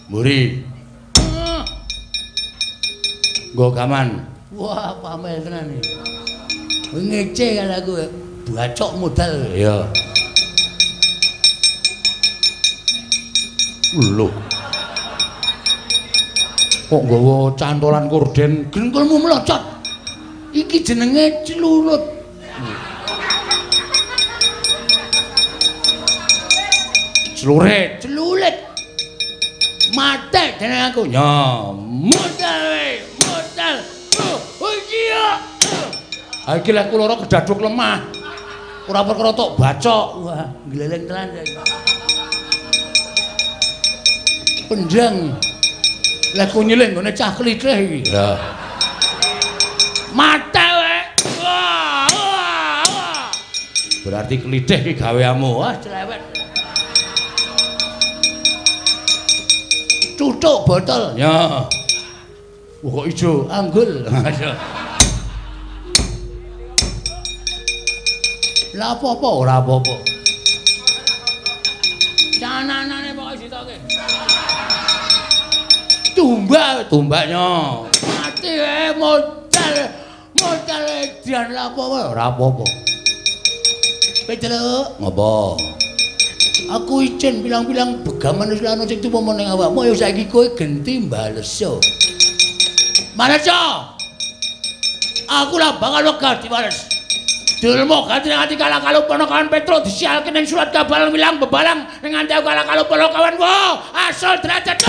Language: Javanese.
Mburi. Nggo gaman. Wah, pamel tenan iki. Kowe ngece kan aku. Bacok modal. Iya. Lho. Kok nggawa cantolan korden? Gengkulmu melocot. Iki jenenge celurut. Celurit, celulit. Mate jeneng aku. Ya, modal we, modal. Oh, iya. Ha iki lek kula kedaduk lemah. Ora perkara tok bacok. Wah, gleleng tenan saiki. Pendang. Lek ku nyilih nggone cah klithih iki. Ya. Mate we. Wah, wah, wah. Berarti klithih iki gaweanmu. Wah, celewet. Cucuk botol. Ya. Wah, kok ijo anggul. Lah apa-apa ora apa-apa. Cananane pokoke ditoke. Tumbak, tumbaknya. Mati wae modal. Modal edian lah apa-apa ora apa-apa. Petruk, ngopo? Aku ijin bilang-bilang begaman wis ana sing tuwa ning awakmu ya saiki kowe genti baleso. Baleso. Aku lah bakal wegah dibales. Dulmu ganti nganti kalah kalau ponokawan Petruk disialke ning surat kabar wilang bebalang ning nganti aku kalah kalau ponokawan. Wah, asal derajat.